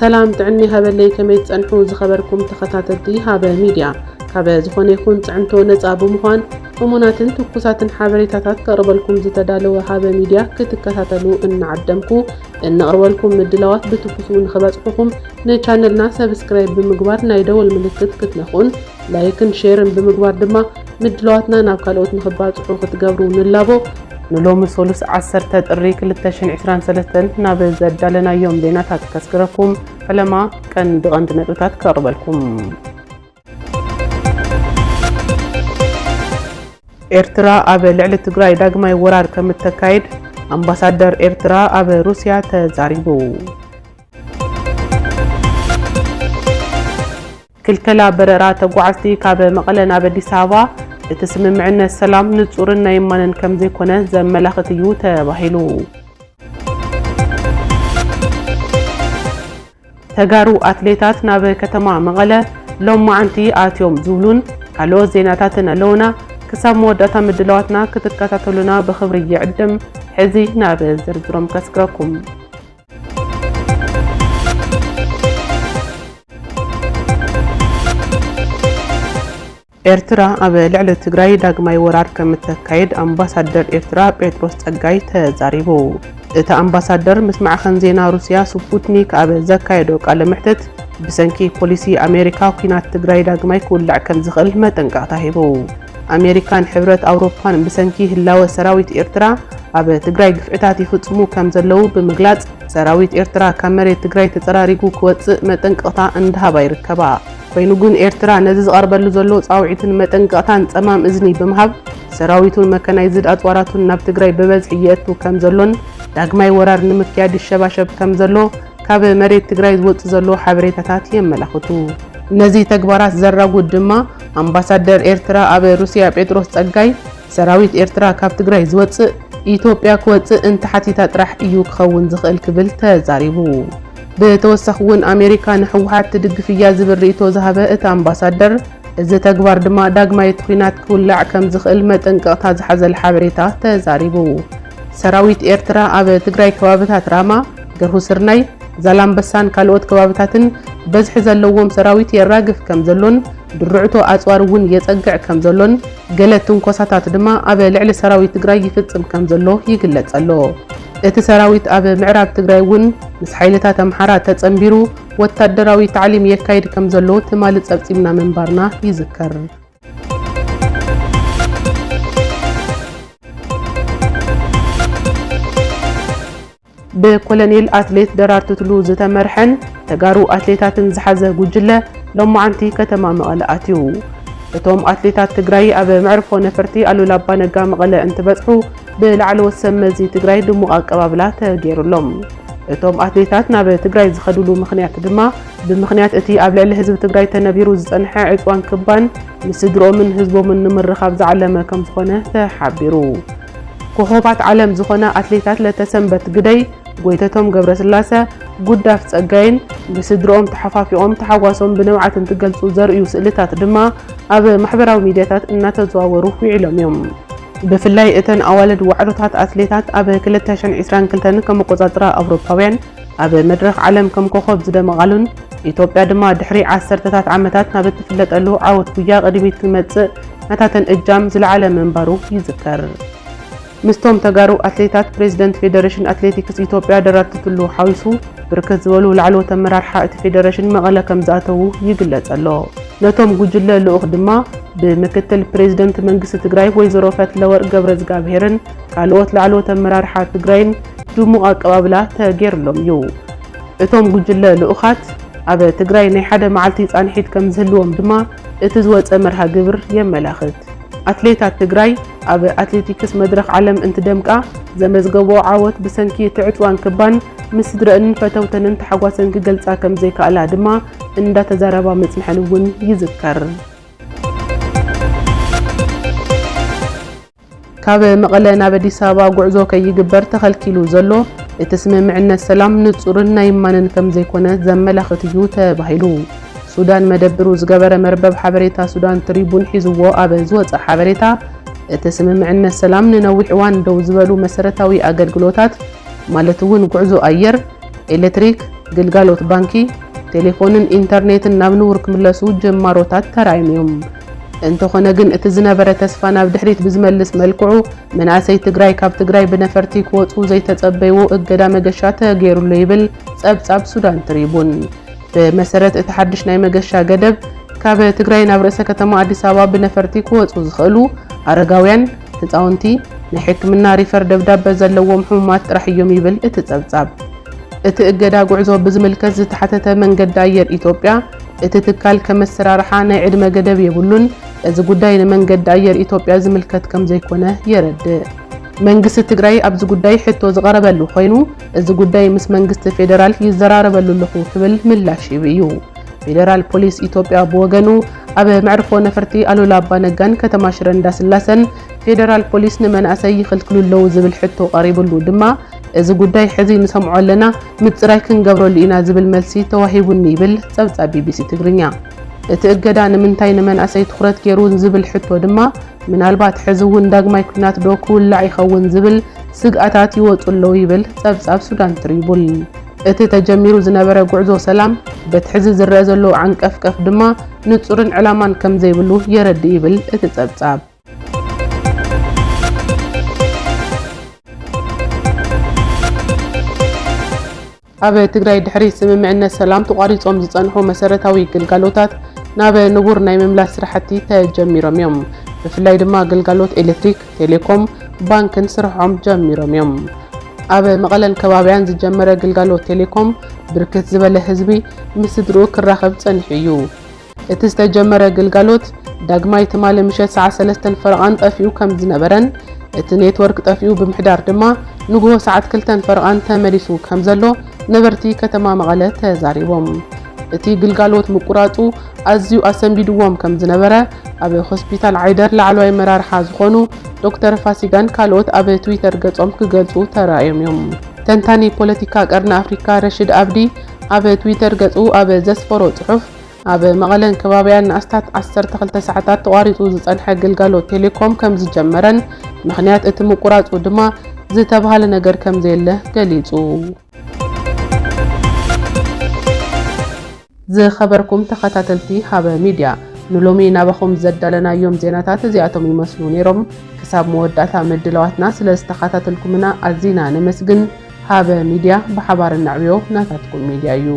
ሰላም ጥዕና ይሃበለይ፣ ከመይ ትጸንሑ ዝኸበርኩም ተኸታተልቲ ሃበ ሚድያ? ካበ ዝኾነ ይኹን ጽዕንቶ ነጻ ብምዃን እሙናትን ትኩሳትን ሓበሬታታት ከቕርበልኩም ዝተዳለወ ሃበ ሚድያ ክትከታተሉ እናዓደምኩ፣ እነቕርበልኩም ምድላዋት ብትኩሱ ንኽበጽሑኹም ንቻነልና ሰብስክራይብ ብምግባር ናይ ደወል ምልክት ክትነኽኡን ላይክን ሼርን ብምግባር ድማ ምድላዋትና ናብ ካልኦት ንኽባጽሑ ክትገብሩ ንላቦ። ንሎሚ ሶሉስ ዓሰርተ ጥሪ ክልተ ሽሕን ዕስራን ሰለስተን ናብ ዘዳለናዮም ዜናታት ከስግረኩም። ፈለማ ቀንዲ ቀንዲ ነጥብታት ከቕርበልኩም። ኤርትራ ኣብ ልዕሊ ትግራይ ዳግማይ ወራር ከም እተካይድ ኣምባሳደር ኤርትራ ኣብ ሩስያ ተዛሪቡ። ክልከላ በረራ ተጓዓዝቲ ካብ መቐለ ናብ ኣዲስ ኣበባ፣ እቲ ስምምዕነት ሰላም ንጹርን ናይ እማንን ከም ዘይኮነ ዘመላኽት እዩ ተባሂሉ። ተጋሩ ኣትሌታት ናብ ከተማ መቐለ ሎማዓንቲ ኣትዮም ዝብሉን ካልኦት ዜናታትን ኣለውና። ክሳብ መወዳእታ ምድላዋትና ክትከታተሉና ብኽብሪ ይዕድም። ሕዚ ናብ ዝርዝሮም ከስግረኩም። ኤርትራ ኣብ ልዕሊ ትግራይ ዳግማይ ወራር ከም እተካይድ ኣምባሳደር ኤርትራ ጴጥሮስ ጸጋይ ተዛሪቡ። እቲ ኣምባሳደር ምስ ማዕኸን ዜና ሩስያ ስፑትኒክ ኣብ ዘካየዶ ቃለ መሕትት፣ ብሰንኪ ፖሊሲ ኣሜሪካ ኲናት ትግራይ ዳግማይ ክውላዕ ከም ዝኽእል መጠንቀቕታ ሂቡ። ኣሜሪካን ሕብረት ኣውሮፓን ብሰንኪ ህላወ ሰራዊት ኤርትራ ኣብ ትግራይ ግፍዕታት ይፍጽሙ ከም ዘለዉ ብምግላጽ፣ ሰራዊት ኤርትራ ካብ መሬት ትግራይ ተጸራሪጉ ክወጽእ መጠንቀቕታ እንዳሃባ ይርከባ። ኮይኑ ግን ኤርትራ ነዚ ዝቐርበሉ ዘሎ ጻውዒትን መጠንቀቕታን ጸማም እዝኒ ብምሃብ፣ ሰራዊቱን መካናይዝድ ኣጽዋራቱን ናብ ትግራይ ብበዝሒ የእቱ ከም ዘሎን ዳግማይ ወራር ንምክያድ ይሸባሸብ ከም ዘሎ ካብ መሬት ትግራይ ዝወጽእ ዘሎ ሓበሬታታት የመላኽቱ። ነዚ ተግባራት ዘራጉድ ድማ ኣምባሳደር ኤርትራ ኣብ ሩስያ ጴጥሮስ ጸጋይ፣ ሰራዊት ኤርትራ ካብ ትግራይ ዝወጽእ ኢትዮጵያ ክወጽእ እንተሓቲታ ጥራሕ እዩ ክኸውን ዝኽእል ክብል ተዛሪቡ። ብተወሳኺ እውን ኣሜሪካ ንህወሓት ትድግፍ እያ ዝብል ርእይቶ ዝሃበ እቲ ኣምባሳደር፣ እዚ ተግባር ድማ ዳግማይ እቲ ኲናት ክውላዕ ከም ዝኽእል መጠንቀቕታ ዝሓዘለ ሓበሬታ ተዛሪቡ። ሰራዊት ኤርትራ ኣብ ትግራይ ከባብታት ራማ፣ ገርሁ ስርናይ፣ ዛላምበሳን ካልኦት ከባብታትን በዝሒ ዘለዎም ሰራዊት የራግፍ ከም ዘሎን ድርዕቶ ኣጽዋር እውን የጸግዕ ከም ዘሎን ገለ ትንኮሳታት ድማ ኣብ ልዕሊ ሰራዊት ትግራይ ይፍጽም ከም ዘሎ ይግለጽ ኣሎ። እቲ ሰራዊት ኣብ ምዕራብ ትግራይ እውን ምስ ሓይልታት ኣምሓራ ተጸንቢሩ ወታደራዊ ታዕሊም የካይድ ከም ዘሎ ትማሊ ጸብጺብና ምንባርና ይዝከር። ብኮሎኔል ኣትሌት ደራርቱ ቱሉ ዝተመርሐን ተጋሩ ኣትሌታትን ዝሓዘ ጉጅለ ሎማዓንቲ ከተማ መቐለ ኣትዩ። እቶም ኣትሌታት ትግራይ ኣብ መዕርፎ ነፈርቲ ኣሉላ ኣባነጋ መቐለ እንትበጽሑ ብላዕለዎት ሰብ መዚ ትግራይ ድሙቕ ኣቀባብላ ተገይሩሎም። እቶም ኣትሌታት ናብ ትግራይ ዝኸድሉ ምኽንያት ድማ ብምኽንያት እቲ ኣብ ልዕሊ ህዝቢ ትግራይ ተነቢሩ ዝጸንሐ ዕጽዋን ክባን ምስ ስድሮምን ህዝቦምን ንምርኻብ ዝዓለመ ከም ዝኾነ ተሓቢሩ። ኮኾባት ዓለም ዝኾና ኣትሌታት ለተሰንበት ግደይ፣ ጎይተቶም ገብረስላሰ፣ ጉዳፍ ጸጋይን ብስድሮኦም ተሓፋፊቖም ተሓጓሶም ብንብዓት እንትገልጹ ዘርእዩ ስእልታት ድማ ኣብ ማሕበራዊ ሚድያታት እናተዘዋወሩ ውዒሎም እዮም። ብፍላይ እተን ኣዋልድ ዋዕሮታት ኣትሌታት ኣብ ክልተ ሽሕን ዕስራን ክልተን ከም ኣቆጻጽራ ኣውሮፓውያን ኣብ መድረኽ ዓለም ከም ኮኾብ ዝደመቓሉን ኢትዮጵያ ድማ ድሕሪ ዓሰርተታት ዓመታት ናብ እትፍለጠሉ ዓወት ጉያ ቅድሚት ክንመጽእ ናታተን እጃም ዝለዓለ ምንባሩ ይዝከር። ምስቶም ተጋሩ ኣትሌታት ፕሬዝደንት ፌደሬሽን ኣትሌቲክስ ኢትዮጵያ ደራርቱ ቱሉ ሓዊሱ ብርክት ዝበሉ ላዕለዎት ኣመራርሓ እቲ ፌደሬሽን መቐለ ከም ዝኣተዉ ይግለጽ ኣሎ። ነቶም ጉጅለ ልኡኽ ድማ ብምክትል ፕሬዝደንት መንግስቲ ትግራይ ወይዘሮ ፈትለወርቅ ገብረዝጋብሄርን ካልኦት ላዕለዎት ኣመራርሓ ትግራይን ድሙቕ ኣቀባብላ ተገይርሎም እዩ። እቶም ጉጅለ ልኡኻት ኣብ ትግራይ ናይ ሓደ መዓልቲ ጻንሒት ከም ዝህልዎም ድማ እቲ ዝወጸ መርሃ ግብር የመላኽት። ኣትሌታት ትግራይ ኣብ ኣትሌቲክስ መድረኽ ዓለም እንትደምቃ ዘመዝገብኦ ዓወት ብሰንኪ እቲ ዕጽዋን ክባን ምስ ስድረእንን ፈተውተንን ተሓጓሰን ክገልጻ ከም ዘይከኣላ ድማ እንዳተዛረባ ምጽንሐን እውን ይዝከር። ካብ መቐለ ናብ ኣዲስ ኣበባ ጉዕዞ ከይግበር ተኸልኪሉ ዘሎ እቲ ስምምዕነት ሰላም ንጹርን ናይ እማንን ከም ዘይኮነ ዘመላኽት እዩ ተባሂሉ። ሱዳን መደብሩ ዝገበረ መርበብ ሓበሬታ ሱዳን ትሪቡን ሒዝዎ ኣብ ዝወጸ ሓበሬታ፣ እቲ ስምምዕነት ሰላም ንነዊሕ እዋን ደው ዝበሉ መሰረታዊ ኣገልግሎታት፣ ማለት እውን ጉዕዞ ኣየር፣ ኤሌክትሪክ፣ ግልጋሎት ባንኪ፣ ቴሌፎንን ኢንተርኔትን ናብ ንቡር ክምለሱ ጅማሮታት ተራእዮም እዮም። እንተኾነ ግን እቲ ዝነበረ ተስፋ ናብ ድሕሪት ብዝመልስ መልክዑ መናእሰይ ትግራይ ካብ ትግራይ ብነፈርቲ ክወፁ ዘይተፀበይዎ እገዳ መገሻ ተገይሩሉ ይብል ፀብፃብ ሱዳን ትሪቡን። ብመሰረት እቲ ሓድሽ ናይ መገሻ ገደብ ካብ ትግራይ ናብ ርእሰ ከተማ ኣዲስ ኣበባ ብነፈርቲ ክወፁ ዝኽእሉ ኣረጋውያን፣ ህፃውንቲ፣ ናይ ሕክምና ሪፈር ደብዳበ ዘለዎም ሕሙማት ጥራሕ እዮም ይብል እቲ ፀብፃብ። እቲ እገዳ ጉዕዞ ብዝምልከት ዝተሓተተ መንገዲ ኣየር ኢትዮጵያ፣ እቲ ትካል ከም ኣሰራርሓ ናይ ዕድመ ገደብ የብሉን፣ እዚ ጉዳይ ንመንገዲ ኣየር ኢትዮጵያ ዝምልከት ከም ዘይኮነ የረድእ። መንግስቲ ትግራይ ኣብዚ ጉዳይ ሕቶ ዝቐረበሉ ኮይኑ፣ እዚ ጉዳይ ምስ መንግስቲ ፌደራል ይዘራረበሉ ኣለኹ ክብል ምላሽ ሂቡ እዩ። ፌደራል ፖሊስ ኢትዮጵያ ብወገኑ ኣብ መዕርፎ ነፈርቲ ኣሉላ ኣባ ነጋን ከተማ ሽረ እንዳስላሰን ፌደራል ፖሊስ ንመናእሰይ ይኽልክሉ ኣለዉ ዝብል ሕቶ ቀሪብሉ ድማ፣ እዚ ጉዳይ ሕዚ ንሰምዖ ኣለና፣ ምፅራይ ክንገብረሉ ኢና ዝብል መልሲ ተዋሂቡኒ ይብል ፀብፃብ ቢቢሲ ትግርኛ። እቲ እገዳ ንምንታይ ንመናእሰይ ትኹረት ገይሩ ዝብል ሕቶ ድማ፣ ምናልባት ሕዚ እውን ዳግማይ ኲናት ዶ ክውላዕ ይኸውን ዝብል ስግኣታት ይወፁ ኣለዉ ይብል ፀብፃብ ሱዳን ትሪቡን። እቲ ተጀሚሩ ዝነበረ ጉዕዞ ሰላም በቲ ሕዚ ዝረአ ዘሎ ዓንቀፍቀፍ ድማ ንፁርን ዕላማን ከም ዘይብሉ የረድእ ይብል እቲ ፀብፃብ። ኣብ ትግራይ ድሕሪ ስምምዕነት ሰላም ተቋሪጾም ዝጸንሑ መሰረታዊ ግልጋሎታት ናብ ንቡር ናይ ምምላስ ስራሕቲ ተጀሚሮም እዮም። ብፍላይ ድማ ግልጋሎት ኤሌክትሪክ፣ ቴሌኮም፣ ባንክን ስርሖም ጀሚሮም እዮም። ኣብ መቐለን ከባቢያን ዝጀመረ ግልጋሎት ቴሌኮም ብርክት ዝበለ ህዝቢ ምስ ስድርኡ ክራኸብ ጸኒሑ እዩ። እቲ ዝተጀመረ ግልጋሎት ዳግማይ ትማሊ ምሸት ሰዓት ሰለስተን ፈረቓን ጠፊኡ ከም ዝነበረን እቲ ኔትወርክ ጠፊኡ ብምሕዳር ድማ ንግሆ ሰዓት ክልተን ፈረቓን ተመሊሱ ከም ዘሎ ነበርቲ ከተማ መቐለ ተዛሪቦም። እቲ ግልጋሎት ምቁራጹ ኣዝዩ ኣሰንቢድዎም ከም ዝነበረ ኣብ ሆስፒታል ዓይደር ላዕለዋይ መራርሓ ዝኾኑ ዶክተር ፋሲጋን ካልኦት ኣብ ትዊተር ገጾም ክገልጹ ተራእዮም እዮም። ተንታኒ ፖለቲካ ቀርኒ ኣፍሪካ ረሽድ ኣብዲ ኣብ ትዊተር ገጹ ኣብ ዘስፈሮ ጽሑፍ፣ ኣብ መቐለን ከባቢያን ንኣስታት ዓሰርተ ክልተ ሰዓታት ተቋሪጹ ዝጸንሐ ግልጋሎት ቴሌኮም ከም ዝጀመረን ምኽንያት እቲ ምቁራጹ ድማ ዝተባህለ ነገር ከም ዘየለ ገሊጹ። ዝኸበርኩም ተኸታተልቲ ሃበ ሚድያ፣ ንሎሚ ናባኹም ዘዳለናዮም ዜናታት እዚኣቶም ይመስሉ ነይሮም። ክሳብ መወዳእታ ምድላዋትና ስለ ዝተኸታተልኩምና ኣዚና ነመስግን። ሃበ ሚድያ፣ ብሓባር እነዕብዮ ናታትኩም ሚድያ እዩ።